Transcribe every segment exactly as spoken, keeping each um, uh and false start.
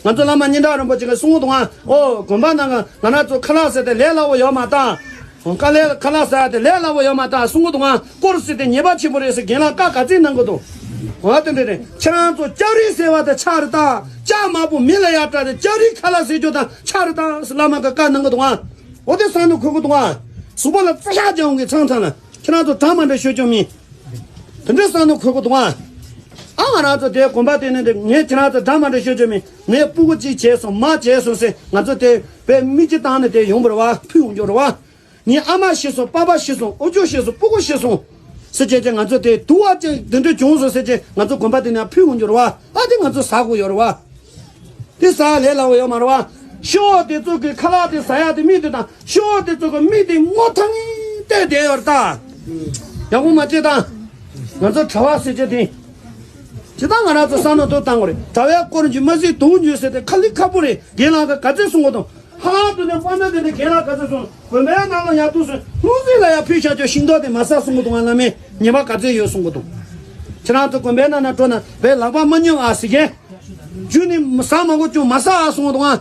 ང་ཚོ་བླ་མ་སྙན་གྲགས་རིན་པོ་ཆེ་གིས་གསུང་གི་འདུག་ཨ། ཨོ་དགོན་པ་ནང་གི་ང་རང་ཚོ་ཁ་ལག་ཟེར་དེ་ལས་སླ་བོ་ཡོད་མ་རེད་ད། ཁ་ལག་ཁ་ལག་ཟེར་དེ་ལས་སླ་བོ་ཡོད་མ་རེད་ད་གསུང་གི་འདུག་ཨ། སྐོར་ཟེར་དེ་ཉེས་པ་ཆེན་པོ་རེད་ཟེར། རྒན་ལགས་བཀའ་ག་ཚོད་གནང་གི་འདུག། འོ་དེ་འདྲ་རེད། ཁྱེད་རང་ཚོ་ལྕགས་རི་ཟེར་བ་དེ་ཆག་རེད་ད། ལྕགས་དམར་པོ་མི་ལ་ཡ་སྤྲད་དེ་ལྕགས་རི་ཁ་ལག་ཟེར་རྒྱུ་དང་ཆག་རེད་ད་ཟེར་བླ་མ་གིས་བཀའ་གནང་གི་འདུག་ཨ། འོ་དེ་བསམ་བློ་འཁོར་གི་འདུག་ཨ། གཟུགས་པོ་ལ་རྩི་ཤ་རྒྱག་འོང་གི་ཚང་ཚང་ལ། ཁྱེད་རང་ཚོ་འདྲ་མ་འདྲ་ཤོད་རྒྱུ་མིན། དེ་འདྲ་བསམ་བློ་འཁོར་གི་འདུག་ཨ། ཨ་ང་རང་ཚོ་དེ་དགོན་པ་དེ་ནས་དེ་ངས་ཁྱེད་རང་ཚོ་འདྲ་མ་འདྲ་ཤོད་རྒྱུ་མིན། ངས་སྤུ་གུ་གཅིག་བྱས་སོང་མ་བྱས་སོང་ཟེར་ང་ཚོ་དེ་བས་མི་གཅིག་བཏང་ནས་དེ་ཡོང་བ་རེད་བ། ཕུད་འོང་རྒྱུ་རེད་བ། ངའི་ཨ་མ་ཤི་སོང་། པ་ཕ་ཤི་སོང་། ཨོ་ཅོ་ཤི་སོང་། སྤུ་གུ་ཤི་སོང་ཟེར་བྱས་བྱས་ང་ཚོ་དེ་དུ་བ་ཅན་འདི་འདྲ་བྱུང་སོང་ཟེར་བྱས་ང་ཚོ་དགོན་པ་དེ་ནས་ཕུད་འོང་རྒྱུ་རེད་བ། ཨ་དེ་ང་ཚོ་ཟ་དགོས་ཡོད་རེད་བ། དེ་ཟ་ལས་སླ་བོ་ཡོད་མ་རེད་བ། ཤི་བོ་དེ་ཚོ་གི་ཁ་ལག་དེ་ཟ་ཡ་དེ་མི་དེ་དང་ཤི་བོ་དེ་ཚོ་གི་མིག་དེ་སྔོ་ཐང་ངེ་བལྟས་བསྡད་ཡོད་རེད་ད། ཡག་པོ་མ་བྱེད་དང་། ང་ཚོ་གྲྭ་བ་ཟེར་བྱས་དེ། ཇི་ལྟར་ང་རང་ཚོ་བསམ་བློ་གཏོང་དགོས་རེད། གྲྭ་བས་དཀོར་འཇུ་མ་གཟིགས་དུང་འཇུ་ཟེར་ཏེ་ཁ་ལི་ཁ་པོ་རེད། རྒན་ལགས་ཀྱིས་ག་ཚོད་གསུང་གི་འདུག། ཧ་ལམ་དུ་ནས་དཔེར་ན་དེ་ནས་རྒན་ལགས་ག་ཚོད་གསུང་། དགོན་པའི་ནང་ལ་ཡར་འདུག་སོང་། ལྷུང་བཟེད་ལ་ཡར་ཕུད་བཞག་ཅོག་ཤིང་ཏོག་དེ་མ་ཟ་གསུང་གི་འདུག། ང་བླ་མས་ཉེས་པ་ག་ཚོད་ཡོད་གསུང་གི་འདུག། ཁྱེད་རང་ཚོ་དགོན་པའི་ནང་ན་འགྲོ་ན་བའི་ལག་པ་མ་ཉོ་ཨ་ཟེར་མཁན། རྒྱུ་ནི་ཟ་མ་དགོས་ཀྱང་མ་ཟ་ཨ་གསུང་གི་འདུག། ང་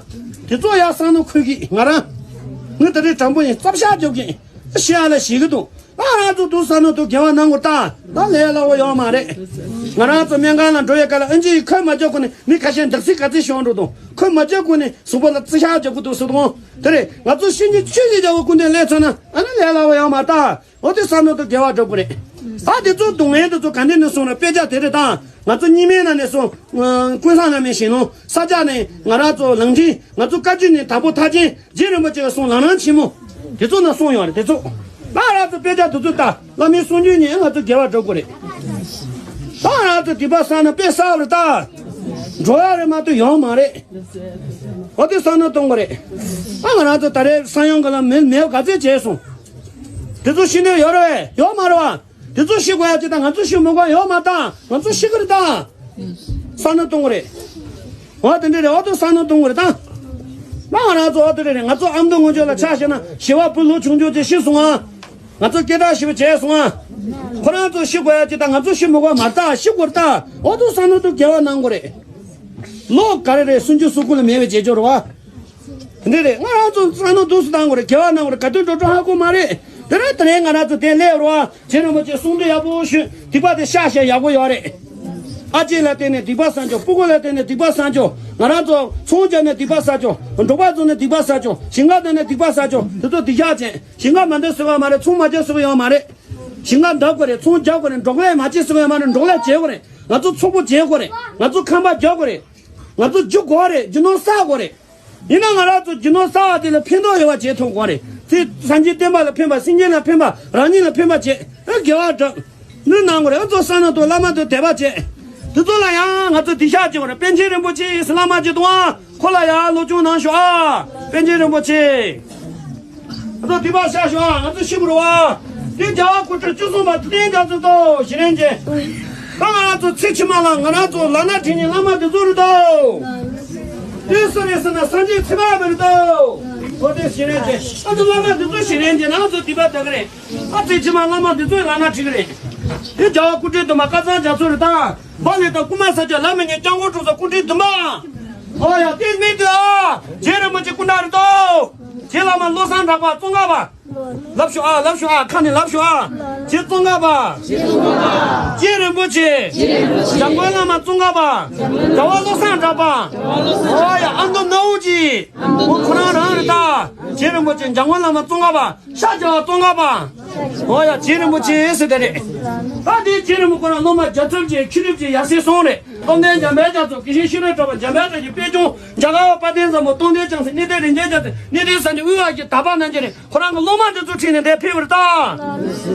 དེ་ཚོ་ཡར་བསམ་བློ་འཁོར་གི། ང་རང་ངས་ད་རེས་དྲང་པོ་ཡིན། རྩབ་ཤ་རྒྱོབ་གི་ཤི་ཡ་ལ་ཞིག་གི་འདུག། ད་ང་རང་ཚོ་འདུག་ས་ནང་དུ་དགེ་བ་གནང་དགོས་ད། ད་ལས་སླ་བོ་ཡོད་མ་རེད། ང་རང་ཚོ་སྨན་ཁང་ལ་འགྲོ་ཡས་ག་ལ་ཨ་ཅེ་ཡིས་ཁོས་མ་རྒྱག་གོ་ནས་མི་ཁ་ཤས་འདག་རྩི་ག་ཚོད་ཤོར་འགྲོ་དང་། ཁོས་མ་རྒྱག་གོ་ནས་གཟུགས་པོ་ལ་རྩི་ཤ་རྒྱག་གི་འདུག་ཟེར་དང་། དེ་རེད། ང་ཚོ་ཤི་ནས་ཆོས་ཀྱི་རྒྱལ་པོ་སྐུ་མདུན་སླེབས་ཚར་ན་ཨ་ནི་ལས་སླ་བོ་ཡོད་མ་རེད་ད། འོ་དེ་ས་ནང་དུ་དགེ་བ་སྒྲུབ་དགོས་རེད། ད་དེ་ཚོ་སྡུག་བསྔལ་དེ་ཚོ་ག་འདྲ་ནས་གསུངས་ར། དཔེ་ཆ་དེ་རེད་ད། ང་ཚོ་རྙིང་མའི་ནང་ནས་སོང་། ཀུན་བཟང་བླ་མའི་ཞལ་ལུང་། ས་སྐྱ་ནས་ང་རང་ཚོ་ལམ་འབྲས། ང་ཚོ་བཀའ་བརྒྱུད་ནས་དྭགས་པོ་ཐར་རྒྱན། རྗེ་རིན་པོ་ཆེ་གསུང་ལམ་རིམ་ཆེན་མོ། དེ་ཚོ་ན་གསུངས་ཡོད་རེད། དེ་ཚོ་ད་ང་རང་ཚོ་དཔེ་ཆ་དེ་ཚོ་ལྟ། བླ་མའི་གསུང་རྒྱུན་ནས་ང་ཚོ་དགེ་བ་སྒྲུབ་དགོས་རེད། ད་ང་རང་ཚོ་སྡིག་པ་བསགས་ན་དཔེ་བསགས་པ་རེད་ད། འགྲོ་ཡ་རེད་མ་གཏོགས་ཡོང་མ་རེད། འོ་དེ་བསམ་བློ་གཏོང་དགོས་རེད། ད་ང་རང་ཚོ་ད་རེས་ས་ཡོམ་ག་ལ་མེ་མེ་ག་ཚད་བྱས་སོང་། དེ་ཚོ་ཤི་འདོད་ཡོད་རེད་བས། ཡོད་མ་རེད་བ། དེ་ཚོ་ཤི་དགོས་ཡ་ཅིག་དང་ང་ཚོ་ཤི་མི་དགོས་ཡོད་མ་ད། ང་ཚོ་ཤི་གི་རེད་ད། བསམ་བློ་གཏོང་གི་རེད། འོ་དེ་འདྲ་རེད། འོ་དེ་བསམ་བློ་གཏོང་གི་རེད་ད། ང་རང་ཚོ་འོ་དེ་འདྲ་རེད། ང་ཚོ་ཨ་མདོ་སྔོན་ཆད་ལ་ཆ་བཞག་ན་ཞི་བ་བུ་ལོ་ཆུང་ཆུང་ཅིག་ཤི་སོང་ཨ། ང་ཚོ་སྐད་གྲགས་ཞེ་པོ་བྱས་སོང་ཨ། ཁོ་རང་ཚོ་ཤི་དགོས་ཡ་ཅིག་དང་ང་ཚོ་ཤི་མི་དགོས་མ་ད། ཤི་དགོས་རེད་ད། འོ་དེ་བསམ་བློ་དེ་དགེ་བ་གནང་དགོས་རེད། ལོ་ག་རེ་རེད། སུམ་ཅུ་སོ་དགུ་ལ་མེད་པའི་རྗེས་ཕྱོགས་རེད་བ། འདི་རེད། ང་རང་ཚོ་བསམ་བློ་འདུག་སེ་བཏང་དགོས་རེད། དགེ་བ་གནང་དགོས་རེད། ག་དུས་འགྲོ་འགྲོ་ཧ་གོ་མ་རེད། དེ་རིང་དེ་རིང་ང་རང་ཚོ་དེ་སླེབས་རོགས། རྗེ་རིན་པོ་ཆེ་གསུང་དུས་ཡག་པོ་ཞུ། སྡིག་པ་དེ་བཤགས་བཤགས་ཡག་པོ་ཡོད་རེད། ཨ་ཅེ་ལ་བརྟེན་ནས་སྡིག་པ་བསགས་ཆོག། སྤུ་གུ་ལ་བརྟེན་ནས་སྡིག་པ་བསགས་ཆོག། ང་རང་ཚོ་ཚོང་རྒྱག་ནས་སྡིག་པ་བསགས་ཆོག། འབྲོག་པ་བཙུགས་ནས་སྡིག་པ་བསགས་ཆོག། ཞིང་ཁ་བཏབ་ནས་སྡིག་པ་བསགས་ཆོག། དེ་ཚོ་སྡིག་བཤགས་བྱས། ཞིང་ཁ་མ་འདེབས་ཟེར་བ་མ་རེད། ཚོང་མ་རྒྱག་ཟེར་བ་ཡོད་མ་རེད། ཞིང་ཁ་འདེབས་དགོས་རེད། ཚོང་རྒྱག་དགོས་རེད། འབྲོག་ལས་མ་བྱེད་ཟེར་བ་ཡོད་མ་རེད། འབྲོག་ལས་བྱེད་དགོས་རེད། ང་ཚོ་ཚོགས་པ་རྒྱག་དགོས་རེད། ང་ཚོ་ཁང་པ་རྒྱག་དགོས་རེད། ང་ཚོ་རྒྱུ་དགོས་རེད། རྒྱུ་ནོར་བསགས་དགོས་རེད། ཡིན་ན་ང་རང་ཚོ་རྒྱུ་ནོར་བསགས་པ་དེ་ལ་ཕན་ཐོགས་ཡོད་པ་བྱེད་ཐུབ་དགོས་རེད། དེ་སངས་རྒྱས་བསྟན་པ་ལ་ཕན་པ། སེམས་ཅན་ལ་ཕན་པ། རང་ཉིད་ལ་ཕན་པ་བྱེད། ཨེ་དགེ་བ་བསྒྲུབ། འདི་གནང་དགོས་རེད། ཨ་ཚོ་བསམ་བློ་གཏོང་། བླ་མ་དང་དད་པ་བྱེད། དེ་ཚོ་ལ་ཡང་ང་ཚོ་སྡིག་བཤགས་བྱེད་དགོས་རེད། པཎ་ཆེན་རིན་པོ་ཆེ་ཟེར་བླ་མ་ཅིག་འདུག་ཨ། ཁོ་ལ་ཡང་སློབ་སྦྱོང་གནང་ཤོག་ཨ། པཎ་ཆེན་རིན་པོ་ཆེ། ཨ་ཚོ་སྡིག་པ་བཤགས་ཤོག་ཨ། ང་ཚོ་ཤི་དགོས་རེད་བ། འདི་རྒྱལ་བ་སྐུ་ཕྲེང་བཅུ་གསུམ་པ་ཐུབ་བསྟན་རྒྱ་མཚོ་དང་ཞི་ལྷན་རྒྱས། ད་ང་རང་ཚོ་ཚེ་ཕྱི་མ་ལ་ང་རང་ཚོ་ལག་ན་བྲིས་ནས་བླ་མ་འདི་ཚོ་རེད་དོ། དེ་སུ་རེད་ཟེར་ན་སངས་རྒྱས་ཚེ་དཔག་མེད་རེད་དོ། འོ་དེ་ཞི་ལྷན་རྒྱས། ཨ་ཚོ་བླ་མ་འདི་ཚོ་ཞི་ལྷན་རྒྱས་ན་ང་ཚོ་སྡིག་པ་དག་གི་རེད། ཨ་ཚེ་ཕྱི་མ་བླ་མ་འདི་ཚོའི་ལག་ན་བྲིས་གི་རེད། དེ་རྒྱལ་བ་སྐུ་ཕྲེང་བདུན་པ་སྐལ་བཟང་རྒྱ་མཚོ་རེད་ད། འབའ་ལི་ཏ་ཀུ་མ་ས་ཅ་ལ་མི་ཉེ་སྐྱབས་མགོན་གྲུབ་ཚོགས་སྐུ་ཕྲེང་བདུན་པ། ཨོ་ཡ་དེ་མི་འདུག་ཨ། རྗེ་རིན་པོ་ཆེ་སྐུ་འདྲ་རེད་དོ། རྗེ་བླ་མ་བློ་བཟང་གྲགས་པ་ཙོང་ཁ་པ། ལབ་ཤོག་ཨ། ལབ་ཤོག་ཨ། ཁ་ནས་ལབ་ཤོག་ཨ། རྗེ་ཙོང་ཁ་པ། རྗེ་རིན་པོ་ཆེ། འཇམ་མགོན་བླ་མ་ཙོང་ཁ་པ། རྒྱལ་བ་བློ་བཟང་གྲགས་པ། ཨོ་ཡ་ཨ་མདོ་སྣ་བོ་ཅི། ཨོ་ཁོ་རང་རང་རེད་ད། རྗེ་རིན་པོ་ཆེ་འཇམ་མགོན་བླ་མ་ཙོང་ཁ་པ། ཤཱཀྱ་ཙོང་ཁ་པ། ཨོ་ཡ་རྗེ་རིན་པོ་ཆེ་ཟེར་དེ་རེད། ད་དེ་རྗེ་རིན་པོ་ཁོ་རང་སློབ་མ་རྒྱ་ཚུལ་གྱི་མཁས་གྲུབ་ཀྱི་ཡབ་སྲས་གསུམ་རེད། རྟོགས་ལྡན་འཇམ་དཔལ་རྒྱ་མཚོ། དགེ་བཤེས་ཤེས་རབ་གྲགས་པ། འཇམ་དཔལ་གྲགས་ཀྱི་དཔལ་ཆུང་། རྒྱ་གར་བ་དཔལ་ལྡན་ཟབ་མོ། རྟོགས་ལྡན་བྱང་སེམས། གནས་བརྟན་རིན་ཆེན་རྒྱལ་མཚན། གནས་བརྟན་སངས་རྒྱས་དབུས་པ་གི་དག་པ་རྣམ་རྒྱལ་རེད། ཁོ་རང་གི་སློབ་མ་འདི་ཚོ་ཁྲིད་ནས་འདིར་ཕེབས་པ་རེད་ད།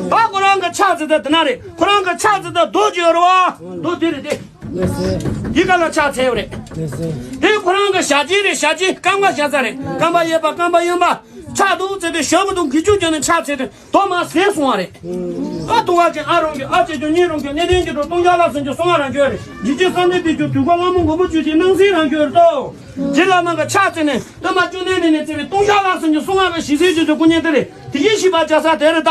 ད་ཁོ་རང་གི་ཕྱག་འཚལ་ས་འདི་ན་རེད། ཁོ་རང་གི་ཕྱག་འཚལ་ས་རྡོ་གཅིག་ཡོད་རེད་བ། རྡོ་འདི་རེད་དེ། འདི་ག་ལ་ཕྱག་འཚལ་ཡོད་རེད། དེ་ཁོ་རང་གི་ཞབས་རྗེས་རེད། ཞབས་རྗེས། རྐང་པ་བཞག་ས་རེད། རྐང་པ་གཡས་པ། རྐང་པ་གཡོན་པ། ཕྱག་རྡོ་རྩེ་དེ་ཞབས་ཀྱི་དུང་གི་ཆུ་བརྒྱབ་ནས་ཕྱག་འཚལ་དུས་རྡོ་མར་ཟད་སོང་བ་རེད། ཨ་ལྟུང་བ་ཅན་ཨ་རང་རྒྱུད། ཨ་སྐྱེས་སྐྱོང་གཉེན་རང་རྒྱུད། གནས་བརྟན་སྐྱེ་འགྲོ་ལྟུང་བཤགས་ལྷ་སྲིན་སྐྱོང་གསང་བ་རང་རྒྱུད་རེད། འཇིགས་བྱེད་གསང་བདེ་ཏིལ་འབྱུང་དུས་འཁོར་ལྷ་མོ་མགོན་པོ་ཆུ་སྐྱེས་སྣང་སྲིད་རང་རྒྱུད་རེད་དོ། རྗེ་བླ་མ་གི་ཕྱག་འཚལ་ནས་ཏུ་མ་བཅུ་གནས་ནས་ནས་བརྩེ་བའི་ལྟུང་བཤགས་ལྷ་སྲིན་སྐྱོང་གསང་བ་གི་ཞི་བྱེད་ཆོས་སྐུ་བརྙེས་དེ་རེད། དེ་བཞིན་གཤེགས་པ་རྒྱལ་ས་དེ་རེད་ད།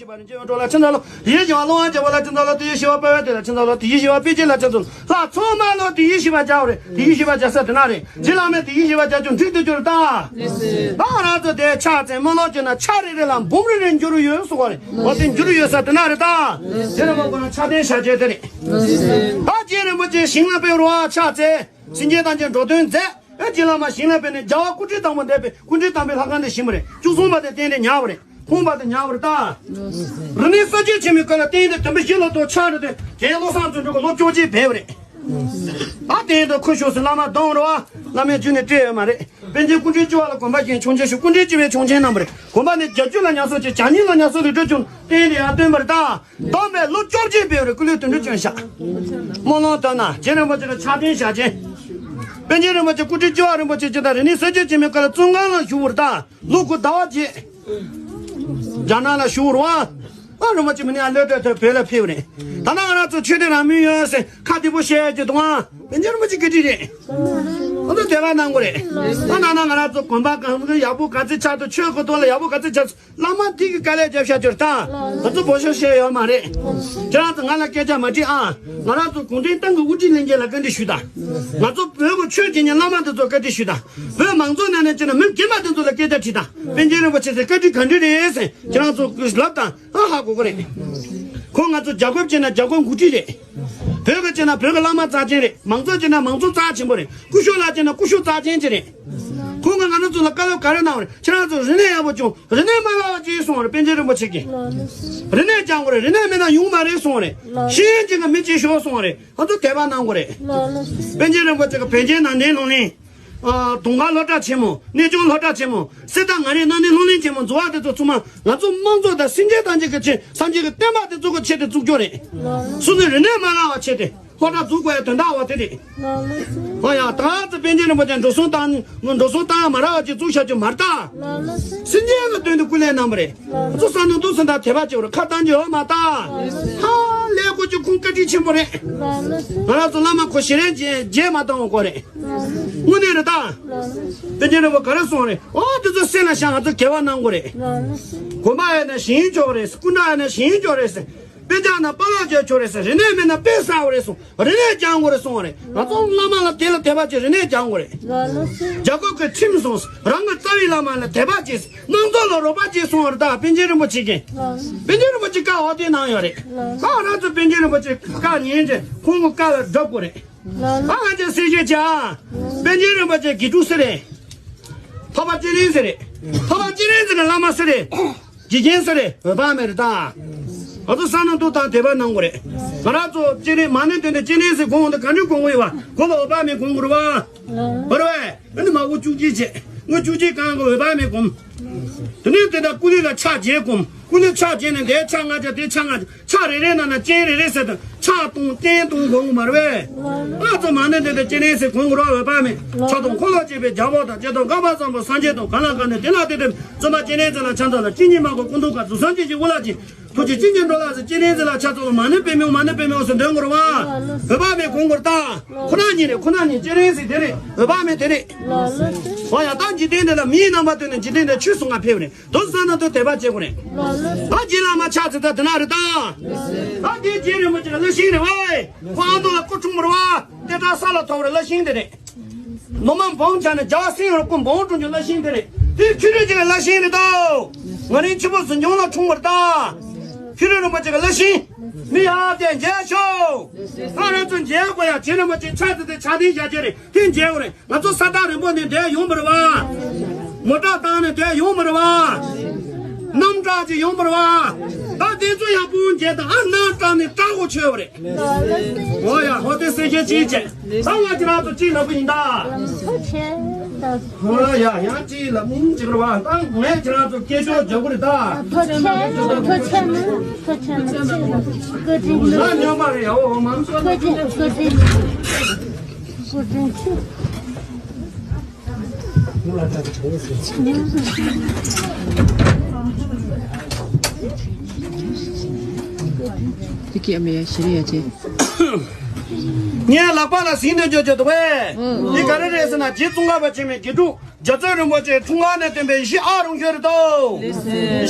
ཞེས་པ་རིན་ཆེན་དབྱངས་སྒྲོགས་ལ་ཕྱག་འཚལ་ལོ། དེ་བཞིན་གཤེགས་པ་ཀླུ་དབང་རྒྱལ་པོ་ལ་ཕྱག་འཚལ་ལོ། དེ་བཞིན་གཤེགས་པ་དཔལ་བེ་ཏོ་ལ་ཕྱག་འཚལ་ལོ། དེ་བཞིན་གཤེགས་པ་པཎ་ཆེན་ལ་ཕྱག་འཚལ་ལོ། ལྷ་ཚང་མ་ལོ་དེ་བཞིན་གཤེགས་པ་རྒྱལ་བ་རེད། དེ་བཞིན་གཤེགས་པ་རྒྱལ་ས་དེ་ན་རེད། རྗེ་བླ་མས་དེ་བཞིན་གཤེགས་པ་རྒྱལ་བ་འགྲིག་ཏུ་གྱུར་ད། ད་ང་རང་ཚོ་དེ་ཕྱག་འཚལ་སྨོན་ལམ་བྱས་ན་ཆ་རེ་རེ་ལ་འབུམ་རེ་རེ་འགྱུར་ཡོད་གསུངས་པ་རེད། འོ་དེ་འགྱུར་ཡོད་ས་དེ་ན་རེད་ད། དེ་རེད་མ་གོ་ན་ཕྱག་རྟེན་བཞག་བྱས་དེ་རེད། ད་རྗེ་རིན་པོ་ཆེ་ཞིང་ལ་ཕེབས་རོགས་ཕྱག་འཚལ། སེམས་ཅན་ཐམས་ཅད་འགྲོ་དོན་མཛད། ཨེ་རྗེ་བླ་མ་ཞིང་ལ་ཕེབས་ནས་རྒྱལ་བ་སྐུ་ཕྲེང་དང་པོ་འདས་པའི་སྐུ་ཕྲེང་དང་པོའི་ལྷ་ཁང་དེ་བཞེངས་པ་རེད། བཅུ་གསུམ་པ་དེ་རྟེན་དེ་ཉར་བ་རེད། ཁོང་པ་དེ་ཉར་བ་རེད་ད། རིག་གནས་གསར་བརྗེ་ཆེན་མོའི་སྐབས་ལ་རྟེན་དེ་དུམ་བུ་བཞི་ལ་གཏོར་ཆག་རེད་དེ། རྒན་བློ་བཟང་བརྩོན་འགྲུས་ཀྱིས་ལོ་བཅོ་བརྒྱད་བསྡད་པ་རེད། ད་རྟེན་དུ་ཁུ་བྱུག་སེ་བླ་མ་གདོང་རེད་བ། བླ་མའི་རྒྱུད་ནས་སྤྲད་ཡོད་མ་རེད། པཎ་ཆེན་སྐུ་ཕྲེང་བཅུ་པ་ལ་དགོན་པ་བཞེངས་ཆོག་མཆན་ཞུ། སྐུ་ཕྲེང་བཅུ་པའི་ཆོག་མཆན་གནང་བ་རེད། དགོན་པ་ནས་བརྒྱད་ཅུ་ལ་ཉར་ཚགས་བྱས། གྱ་གཉིས་ལ་ཉར་ཚགས་ལས་གྲྭ་བཙུགས། རྟེན་དེ་ཡང་བཏོན་པ་རེད་ད། བསྡོམས་པས་ལོ་བཅོ་བརྒྱད་བསྡད་པ་རེད། སྐུ་ལུས་དོན་གྲུབ་བྱོན་ཤག་སྨོན་ལམ་བཏབ་ན་རྗེ་རིན་པོ་ཆེ་ལ་ཕྱག་རྟེན་བཞག་བྱས། པཎ་ཆེན་རིན་པོ་ཆེ་སྐུ་ཕྲེང་བཅུ་པ་རིན་པོ་ཆེ་སྤྱིར་བཏང་རིག་གནས་གསར་བརྗེ་ཆེན་མོའི་སྐབས་ལ་བཙོན་ཁང་ལ་བཞུགས་པ་རེད་ད། ལོ་དགུ་ཟླ་བ་བརྒྱད། རྒྱ་ནག་ལ་བཞུགས་རེད་བ། ཨ་རིན་པོ་ཆེ་མི་ནི་ཨ་ལོས་ཏོག་ཏོ་བོད་ལ་ཕེབས་རེད། ད་ནང་ང་རང་ཚོ་ཆོས་དད་རང་མོས་ཡོད་ཟེར་ཁ་བདེ་པོ་བཤད་ཀྱི་འདུག་ཨ། པཎ་ཆེན་རིན་པོ་ཆེ་བཀའ་དྲིན་རེད། ཨ་ད་དད་པ་གནང་དགོས་རེད། ཨ་ནང་ན་ང་རང་ཚོ་དགོན་པ་གང་གི་ཡག་པོ་ག་ཚོད་ཆགས་འདུག་ཆོས་གོ་དོན་ལ་ཡག་པོ་ག་ཚོད་ཆགས། བླ་མ་དེ་གི་དཀའ་ལས་རྒྱབ་བཞག་རྒྱུ་རེད་ད། ང་ཚོ་འབོད་ཤོག་བཤད་ཡོད་མ་རེད། ཁྱེད་རང་ཚོ་ང་ལ་སྐད་ཆ་མ་དྲིས་ཨ། ང་རང་ཚོ་གུང་ཁྲན་ཏང་གི་དབུ་ཁྲིད་ལྷན་རྒྱས་ལ་བཀའ་འདྲི་ཞུས་དང་། ང་ཚོ་བོད་ཀྱི་ཆོས་བྱེད་མཁན་བླ་མ་དེ་ཚོ་བཀའ་འདྲི་ཞུས་དང་། བོད་མང་ཚོགས་ནང་ནས་བྱས་ན་མི་རྒན་པ་དེ་ཚོ་ལ་སྐད་ཆ་དྲིས་དང་། པཎ་ཆེན་རིན་པོ་ཆེ་ཟེར་བཀའ་དྲིན་ག་འདྲ་རེད་ཟེར་ཁྱེད་རང་ཚོ་ལབ་དང་། ཨ་ཧ་གོ་གི་རེད། ཁོང་ང་ཚོ་རྒྱལ་ཁབ་བྱས་ན་རྒྱལ་ཁབ་འགོ་ཁྲིད་རེད། བོད་ཀྱི་བྱས་ན་བོད་ཀྱི་བླ་མ་རྩ་ཆེན་རེད། མང་ཚོགས་བྱས་ན་མང་ཚོགས་རྩ་ཆེན་པོ་རེད། སྐུ་ཞབས་ལ་བྱས་ན་སྐུ་ཞབས་རྩ་ཆེན་ཅིག་རེད། ཁོང་གིས་ང་རང་ཚོ་ལ་བཀའ་སློབ་ག་རེ་གནང་བ་རེད། ཁྱེད་རང་ཚོ་རིག་གནས་ཡག་པོ་སྦྱོང་། རིག་གནས་མ་བརླག་པ་བྱེད་གསུངས་པ་རེད། པཎ་ཆེན་རིན་པོ་ཆེ་གིས། རིག་གནས་སྦྱང་དགོས་རེད། རིག་གནས་མེད་ན་ཡོང་མ་རེད་གསུངས་པ་རེད། ཤེས་ཡོན་ཅན་གྱི་མི་བྱེད་ཤོག་གསུངས་པ་རེད། ང་ཚོ་དད་པ་གནང་དགོས་རེད། པཎ་ཆེན་རིན་པོ་ཆེ་གི་བོད་ཆེན་ནང་བསྟན་སློབ་གླིང་། ཨ། དུང་དཀར་སློབ་གྲྭ་ཆེན་མོ། གནས་ཆུང་སློབ་གྲྭ་ཆེན་མོ། གསེར་རྟ་མངའ་རིས་གནམ་བསྟན་སློབ་གླིང་ཆེན་མོ་འཛུགས་པ་དེ་ཚོ་ཚང་མ་ང་ཚོ་དམངས་གཙོ་དང་སེམས་ཅན་ཐམས་ཅད་ཀྱི་ཆེད། སངས་རྒྱས་ཀྱི་བསྟན་པ་དེ་ཚོ་གི་ཆེད་དུ་བཙུགས་རྒྱུ་རེད། སོ་སོའི་རིག་གནས་མ་བརླག་པ་ཆེད་དུ་སློབ་གྲྭ་འཛུགས་དགོས་ཡ་དོན་དག་བ་དེ་རེད། ཨོ་ཡ། ད་ཚོ་པཎ་ཆེན་རིན་པོ་ཆེ་འགྲོ་སོང་བཏང་། འགྲོ་སོང་བཏང་ཡ་མ་རག་པ་ཅིག་བཙུགས་བཞག་རྒྱུ་མ་རེད་ད། སེམས་ཅན་གྱི་དོན་དུ་སྐུ་ལས་གནང་བ་རེད། ང་ཚོ་བསམ་བློ་འདུག་སེ་ད་དད་པ་བྱེད་པ་རེད། ཁ་བཏང་རྒྱུ་ཡོད་མ་ད། ཧ་ལས་དགོས་རྒྱུ་ཁོང་བཀའ་དྲིན་ཆེན་པོ་རེད། ང་རང་ཚོ་བླ་མ་ཁོ་ཞལ་རས་མཇལ་མཇལ་མ་བཏང་བ་ཁོ་རེད། དངོས་གནས་རེད་ད། པཎ་ཆེན་རིན་པོ་ཆེ་ག་རེ་གསུངས་རེད། ཨོ་དེ་ཚོ་སེམས་ལ་བཞག་ང་ཚོ་དགེ་བ་གནང་དགོས་རེད། དགོན་པ་ཡོད་ན་ཞིང་ཆོག་རེད། སྐུ་འདྲ་ཡོད་ན་ཞིང་ཆོག་རེད་ཟེར། དཔེ་ཆ་ན་པཱ་ལགས་བྱས་ཆོག་རེད་ཟེར། རིག་གནས་མེད་ན་དཔེ་གསར་བ་རེད་གསུངས། རིག་གནས་སྦྱང་དགོས་རེད་གསུངས་པ་རེད། ང་ཚོ་བླ་མ་ལ་དེ་ལ་དད་པ་བྱེད། རིག་གནས་སྦྱང་དགོས་རེད། རྒྱལ་ཁབ་ཀྱི་ཁྲིམས་སྲུང་། རང་གི་རྩ་བའི་བླ་མ་ལ་དད་པ་བྱེད། དམངས་གཙོ་ལ་རོགས་པ་བྱེད་གསུངས་པ་རེད་ད། པཎ་ཆེན་རིན་པོ་ཆེ་གིས། པཎ་ཆེན་རིན་པོ་ཆེ་བཀའ་འོ་དེ་གནང་ཡོད་རེད། ད་ང་རང་ཚོ་པཎ་ཆེན་རིན་པོ་ཆེ་བཀའ་ཉན་བྱས་ཁོང་གི་བཀའ་ལ་སྒྲུབ་དགོས་རེད། ཨ་ང་ཚོས་གསལ་བཤད་བྱ། པཎ་ཆེན་རིན་པོ་ཆེ་དགེ་ཕྲུག་སུ་རེད། འཕགས་པ་སྤྱན་རས་གཟིགས་རེད། འཕགས་པ་སྤྱན་རས་གཟིགས་ཀྱི་བླ་མ་སུ་རེད། དགེ་རྒན་སུ་རེད། འོད་དཔག་མེད་རེད་ད། ང་ཚོ་བསམ་བློ་འདུག་སེ་དད་པ་གནང་དགོས་རེད། ང་རང་ཚོ་སྤྱན་རས་མ་ཎི་བཏོན་ཏེ་སྤྱན་རས་གཟིགས་སྒོམ་འོང་དུས་ག་འདྲ་སྒོམ་དགོས་ཡོད་པ། སྒོམ་པ་འོད་དཔག་མེད་སྒོམ་དགོས་རེད་པ། རེད་པས། ཨ་ནི་མར་དབུགས་བཅུ་གཅིག་བྱས། དངུལ་བཅུ་གཅིག་གང་གི་འོད་དཔག་མེད་སྒོམ། དེ་ནས་དེ་དག་སྐུ་ལུས་ལ་ཕྱག་བརྒྱད་སྒོམ། ཀུ་ལུ་ཕྱག་བརྒྱད་ནས་འདིར་ཕྱག་ལྔ་བརྒྱབ། དེར་ཕྱག་ལྔ་བརྒྱབ། ཕྱག་རེ་རེ་ནང་ན་སྤྱན་རེ་རེ་ཟེར་དུས་ཕྱག་སྟོང་སྤྱན་སྟོང་གོན་དགོས་མ་རེད་པས། ང་ཚོ་མ་ཎི་འདོན་དུས་སྤྱན་རས་གཟིགས་གོན་དགོས་རེད་པ། འོད་དཔག་མེད་ཕྱག་སྟོང་འཁོར་ལོས་སྒྱུར་བའི་རྒྱལ་པོ་དང་། ཇི་ལྟར་མཁའ་འགྲོ་མ་ཚོགས་པ་སངས་རྒྱས་དང་། གང་ལ་གང་འདུལ་དེ་ལ་བདེ་སྟོབས། བཙུན་པ་སྤྱན་རས་གཟིགས་ལ་ཕྱག་འཚལ་ལོ། སྐྱེ་གཉིས་མ་གོས་སྐུ་མདོག་དཀར། གཟུགས་བཟང་སྤྱན་གྱི་དབུ་ལ་བརྒྱན། ཐུགས་རྗེ་ཅན་གྱི་འགྲོ་ལ་གཟིགས། སྤྱན་རས་གཟིགས་ལ་ཕྱག་འཚལ་ལོ། མ་ཎི་པདྨེའོ་མ་ཎི་པདྨེའོ་ཟེར་འདོན་དགོས་རེད་པ། འོད་དཔག་མེད་གོན་དགོས་རེད་ད། ཁོ་ན་ཉིད་རེད། ཁོ་ན་ཉིད་སྤྱན་རས་གཟིགས་དེ་རེད། འོད་དཔག་མེད་དེ་རེད། འོ་ཡ། ད་འཇིག་རྟེན་འདི་ལ་མིའི་རྣམ་པ་སྟོན་ནས་འཇིག་རྟེན་འདི་ཆོས་གསུང་ག་ཕེབས་རེད། དེ་བསམ་ན་དེ་དད་པ་བྱེད་དགོས་རེད། ད་རྗེ་བླ་མ་ཕྱག་འཚལ་ད་དེ་ན་རེད་ད། ད་དེ་རྗེ་རིན་པོ་ཆེ་གི་བླ་ཤིང་རེད་པ། ཁོ་ཨ་མདོ་ལ་སྐུ་འཁྲུངས་པ་རེད་པ། ཏེ་ད་ས་ལ་ཐོབ་རེད། བླ་ཤིང་དེ་རེད། ནུ་མ་འབུམ་ཆགས་ནས་རྒྱལ་བ་སེང་གེ་སྐུ་འབུམ་འཁྲུངས་ཀྱི་བླ་ཤིང་དེ་རེད། དེ་ཁྱོད་རང་ཅིག་གི་བླ་ཤིང་རེད་དོ། ང་རང་ཆུ་བོ་ཟིན་ཆུང་ལ་འཁྲུངས་པ་རེད་ད། ཁྱོད་རང་རིན་པོ་ཆེ་གི་བླ་ཤིང་། མི་ཡ་དེ་མཇལ་ཤོག་ང་རང་ཚོ་མཇལ་དགོས་ཡ། རྗེ་རིན་པོ་ཆེ་ཕྱག་འཚལ་ཏེ་ཕྱག་རྟེན་བཞག་རྒྱུ་རེད། དེ་མཇལ་དགོས་རེད། ང་ཚོ་ས་ཐག་རིང་པོ་ནས་འདིར་ཡོང་བ་རེད་པ། མོ་ཊ་བཏང་ནས་འདིར་ཡོང་བ་རེད་པ། གནམ་བྲག་ཅིག་ཡོང་བ་རེད་པ། ད་དེ་ཚོ་ཡག་པོ་མཇལ་དང་། ཨ་ནང་བཀྲ་ནས་བཀྲ་གོ་ཆོད་པ་རེད། འོ་ཡ། འོ་དེ་སེམས་ཤུགས་ཅིག་བྱེད། ད་ང་ཁྱེད་རང་ཚོ་གཅིག་ལབ་པ་ཡིན་ད། ཐུགས་རྗེ་ཆེ། འོ་ཡ། ཡང་གཅིག་ལབ་ཡིན་ཅིག་རེད་པ། ད་ངས་ཁྱེད་རང་ཚོ་སྐད་ཅོར་རྒྱག་གི་རེད་ད། ཐུགས་རྗེ་ཆེ། ཐུགས་རྗེ་ཆེ་ན། ཐུགས་རྗེ་ཆེ་ན། ང་ཉོབ་མ་རེད། འོ་མང་ཚོགས་ཐུགས་རྗེ་ཆེ། ཐུགས་རྗེ་ཆེ། དེ་སྐད་མི་ཡ་ཞེ་རེ་ཡ་ཆེ། ངའི་ལག་པ་ལ་ཟིན་ནས་འཇོག་འཇོག་འདུག་པས། འདི་ག་རེ་རེད་ཟེར་ན། རྗེ་ཙོང་ཁ་པ་ཆེན་པོའི་དགེ་ཕྲུག་རྒྱ་མཚོ་རིན་པོ་ཆེའི་འཁྲུངས་སྐར་ནས་བསྟན་པའི་ཡེ་ཤེས་ཨ་རུང་ཤོད་རེད་དོ། ཡེ་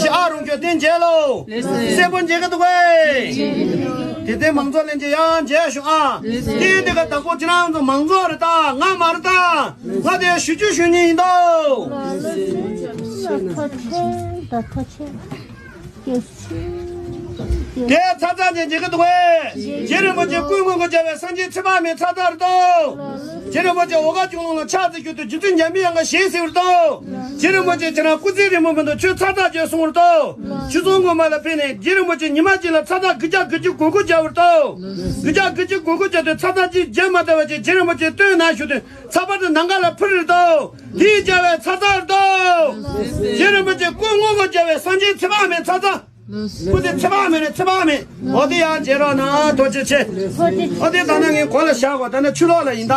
ཤེས་ཨ་རུང་ཤོད་དེ་མཇལ་ལོ། གསལ་པོ་མཇལ་གི་འདུག་པས། དེ་ལྟའི་མང་ཚོགས་ལྷན་རྒྱས་ཡང་མཇལ་ཤོག་ཨ། དེ་འདི་ག་བདག་པོ་ཁྱེད་རང་ཚོ་མང་ཚོགས་རེད་ད། ང་མ་རེད་ད། ང་དེ་ཞུ་རྒྱུ་ཞུ་མཁན་ཡིན་དོ། ཐུགས་རྗེ་ཆེ། ད་ཐུགས་རྗེ་ཆེ། དེ་ཚ་ཚ་ཅན་མཇལ་གི་འདུག་པས། རྗེ་རིན་པོ་ཆེ་སྐུ་སྔོན་གྱི་རྒྱལ་བའི་སངས་རྒྱས་ཚེ་དཔག་མེད་ཚ་ཚ་རེད་དོ། རྗེ་རིན་པོ་ཆེ་འོལ་ཁ་ཆོས་ལུང་ལ་ཕྱག་འཚལ་ཞུ་དུས་རྗེ་བཙུན་འཇམ་པའི་དབྱངས་ཀྱིས་ཞལ་གཟིགས་པ་རེད་དོ། རྗེ་རིན་པོ་ཆེ་ཁྱེད་རང་སྐུ་ཚེ་རིང་པོ་མི་འདུག་ཆོས་ཚ་ཚ་ཅན་གསུངས་པ་རེད་དོ། ཆུ་ཚོད་སྔོན་མ་ལ་ཕེབས་ནས་རྗེ་རིན་པོ་ཆེ་ཉི་མ་གཅིག་ལ་ཚ་ཚ་དགུ་བརྒྱ་དགུ་བཅུ་གོ་དགུ་མཇལ་བ་རེད་དོ། དགུ་བརྒྱ་དགུ་བཅུ་གོ་དགུ་མཇལ་དུས་ཚ་ཚ་གཅིག་མཇལ་མ་ཐུབ་པ་བྱས། རྗེ་རིན་པོ་ཆེ་སྟོད་ན་བཞུགས་དུས། ཚ་བ་དེ་ནམ་མཁའ་ལ་འཕུར་རེད་དོ། དེའི་རྒྱལ་བའི་ཚ་ཚ་རེད་དོ། རྗེ་རིན་པོ་ཆེ་སྐུ་སྔོན་གྱི་རྒྱལ་བའི་སངས་རྒྱས་ཚེ་དཔག་མེད་ཚ་ཚ། སྐུ་དེ་ཚེ་དཔག་མེད་རེད། ཚེ་དཔག་མེད། འོ་དེ་ཡང་མཇལ་རོགས་གནང་། ཐུགས་རྗེ་ཆེ། འོ་དེ་ད་ནི་ངས་གོ་ལ་བཞག་གོ། ད་ནི་ཆུ་ལོག་ལ་ཡིན་ད།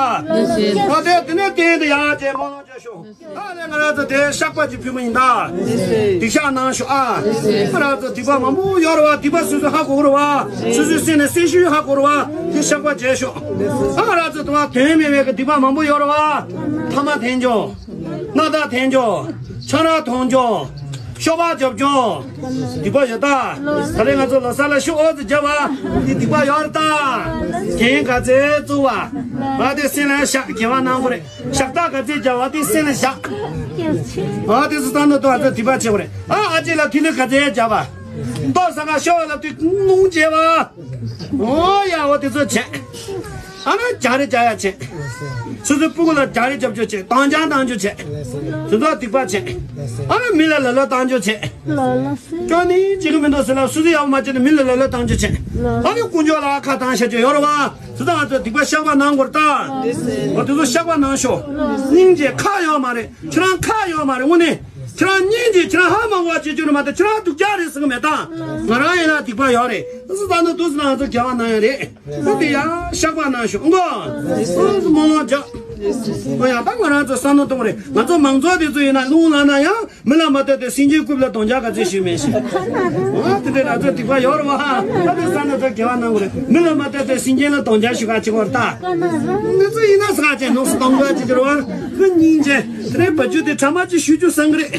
འོ་དེ་དེ་ནས་སྟེང་དུ་ཡང་མཇལ་མོ་ལོག་བྱ་ཤོག་ད་ནི་ང་རང་ཚོ་དེ་བཤགས་པ་ཅིག་ཕུལ་མོ་ཡིན་ད། སྡིག་བཤགས་གནང་ཤོག་ཨ། ང་རང་ཚོ་སྡིག་པ་མང་པོ་ཡོད་རེད་པ། སྡིག་པ་སོ་སོས་ཧ་གོ་གི་རེད་པ། སོ་སོའི་སེམས་ནས་སེམས་ཤུགས་ཧ་གོ་རེད་པ། དེ་བཤགས་པ་བྱས་ཤོག་ཨ། ང་རང་ཚོ་དུ་བ་དོན་མེད་པའི་གི་སྡིག་པ་མང་པོ་ཡོད་རེད་པ། ཐ་མག་འཐེན་རྒྱུ། སྣ་ཐག་འཐེན་རྒྱུ། ཆང་རག་འཐུང་རྒྱུ། ཤོ་སྦག་རྒྱབ་རྒྱུ། སྡིག་པ་ཡོད་ད། ད་རེས་ང་ཚོ་ལོ་གསར་ལ་ཤོག་འོ་ཙི་བརྒྱབ་པ། འདི་སྡིག་པ་ཡོད་རེད་ད། རྒན་ག་ཚོད་བཙུགས་པ། ང་དེ་སེམས་ལ་བཞག་དགེ་བ་གནང་དགོས་རེད། ཞག་སྟག་ག་ཚོད་བརྒྱབ་པ་དེ་སེམས་ལ་བཞག་ཨ། དེ་ཚོ་བསམ་བློ་གཏོང་བ་ཚོ་སྡིག་པ་བྱེད་དགོས་རེད། ཨ། ཨ་ཅེ་ལ་ཐིག་ལེ་ག་ཚོད་བརྒྱབ་པ། ལྟོ་ཟ་ག་ཤོག་ལ་དུས་སྣུམ་བྱས་པ། འོ་ཡ། འོ་དེ་ཚོ་བྱས། ཨ་ནི་རྒྱག་རེས་རྒྱག་ཡ་བྱེད། སོ་སོའི་སྤུ་གུ་ལ་རྒྱག་རེས་རྒྱབ་རྒྱུ་བྱེད། དམ་བཅའ་གཏང་རྒྱུ་བྱེད། དེ་ཚོ་སྡིག་པ་བྱེད། ཨ་ནི་མི་ལ་ལ་ལོ་གཏང་རྒྱུ་བྱེད། ཅོ་ནི་ཅི་གི་མི་འདུག་ཟེར་ལ་སོ་སོ་ཡག་པོ་མ་བྱས་ན་མི་ལ་ལ་ལོ་གཏང་རྒྱུ་བྱེད། ཨ་ནི་དཀོན་མཆོག་ལ་ཁ་གཏང་བྱ་རྒྱུ་ཡོད་རེད་པ། དེ་ཚོ་ང་ཚོ་སྡིག་པ་བཤགས་པ་གནང་དགོས་རེད་ད། འོ་དེ་ཚོ་བཤགས་པ་གནང་ཤོག་སྙིང་རྗེ་ཁག་ཡོད་མ་རེད། ཁྱེད་རང་ཁག་ཡོད་མ་རེད། དངོས་གནས་ཁྱེད་རང་སྙིང་རྗེ། ཁྱེད་རང་ཧ་མ་གོ་བ་བྱེད་རྒྱུ་རེད་མ་གཏོགས། ཁྱེད་རང་སྡུག་ཅག་རེད་ཟེར་གི་མེད་ད། ང་རང་ཡིན་ན་སྡིག་པ་ཡོད་རེད། དེ་ཚོ་ད་ནི་དུས་སུ་ང་ཚོ་དགེ་བ་གནང་ཡ་རེད། ད་དེ་ཡང་བཤགས་པ་གནང་ཤོག་ཨང་གོ། སོ་སོ་སྨོན་ལམ་རྒྱག་འོ་ཡ། ད་ང་རང་ཚོ་བསམ་བློ་གཏོང་རེད། ང་ཚོ་མང་ཚོགས་དེ་ཚོ་ཡིན་ན་རླུང་ལངས་ན་ཡང་མི་ལ་མ་ལྟོས་ཏེ་སེམས་ཅན་རྐུབ་ལ་རྡོག་རྒྱག་ག་ཚོད་ཞུས་མེད་ཤག་འོ་དེ་འདྲའི་ང་ཚོ་སྡིག་པ་ཡོད་རེད་པ། ད་དེ་བསམ་བློ་ཚོ་དགེ་བ་གནང་དགོས་རེད། མི་ལ་མ་ལྟོས་ཏེ་སེམས་ཅན་ལ་རྡོག་རྒྱག་ཞུ་ག་བྱེད་དགོས་རེད་ད། འདི་ཚོ་ཡིན་ན་ས་ཆེན་ནོག་སུ་གཏོང་དགོས་ཅི་འགྱུར་བ། ཁོ་སྙིང་རྗེ། དེ་རིང་བ་ཇུ་དེ་གྲ་མ་ཅིག་ཞུ་རྒྱུ་བསམ་གི་རེད།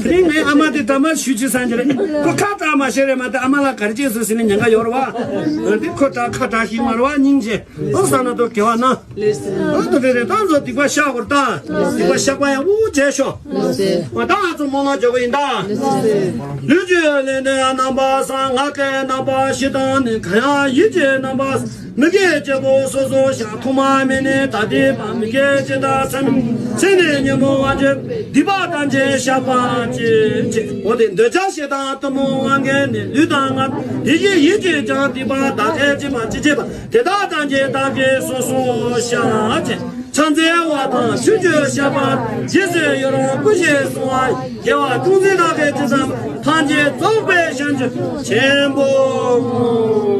དེ་རིང་ངའི་ཨ་མ་དེ་གྲ་མ་ཞུ་རྒྱུ་བསམ་གི་རེད། ཁོ་ཁ་གྲག་མ་ཤེས་རེད་མ་གཏོགས། ཨ་མ་ལ་ག་རེ་བྱས་སོང་ཟེར་ནས་ཉེན་ཁ་ཡོད་རེད་པ། འདི་ཁོ་གྲག་ཁ་གྲག་ཤེས་མ་རེད་པ། སྙིང་རྗེ། ཨོ་བསམ་ན་དོ་དགེ་བ་གནང་། ཨོ་དེ་རེད་རེད། ད་ཚོ་སྡིག་པ་བཤགས་དགོས་རེད་ད། སྡིག་པ་བཤགས་པ་ཡག་པོ་བྱས་ཤོག་ཨོ་ད་ང་ཚོ་སྨོན་ལམ་རྒྱག་གི་ཡིན་ད། ལུས་ཀྱི་ལས་ནི་རྣམ་པ་གསུམ། ངག་གི་རྣམ་པ་བཞི་དང་ནི། གང་ཡང་ཡིད་ཀྱི་རྣམ་པ་མི་དགེ་བཅུ་པོ་སོ་སོར་བཤགས། ཐོག་མ་མེད་ནས་ད་ལྟའི་བར། མི་དགེ་ཇི་ལྟར་མཚན་མཚན་ནས་ཉོན་མོངས་པ་ཅན། སྡིག་པ་ཐམས་ཅད་བཤགས་པར་བྱེད། ཅེས། འོ་དེ་འདོད་ཆགས་ཞེ་སྡང་གཏི་མུག་དབང་གིས་ནི། ལུས་དང་ངག་ཡིད་ཀྱི་ཡིད་ཀྱིས་ཀྱང་སྡིག་པ་དག་བྱེད་ཅེས་པ་ཅི་བྱེད་པ། དེ་དག་ཐམས་ཅད་བདག་གིས་སོ་སོར་བཤགས། ཅེས། ཕྱག་འཚལ་བ་དང་ཆོས་ཀྱི་བཤད་པ། རྗེས་སུ་ཡི་རང་བསྐུལ་ཞིང་གསོལ་བ། དགེ་བ་ཅུང་ཟད་ལ་གལ་ཆེ་ཙམ། ཐམས་ཅད་རྫོགས་པའི་བྱང་ཆུབ་ཆེན་པོ་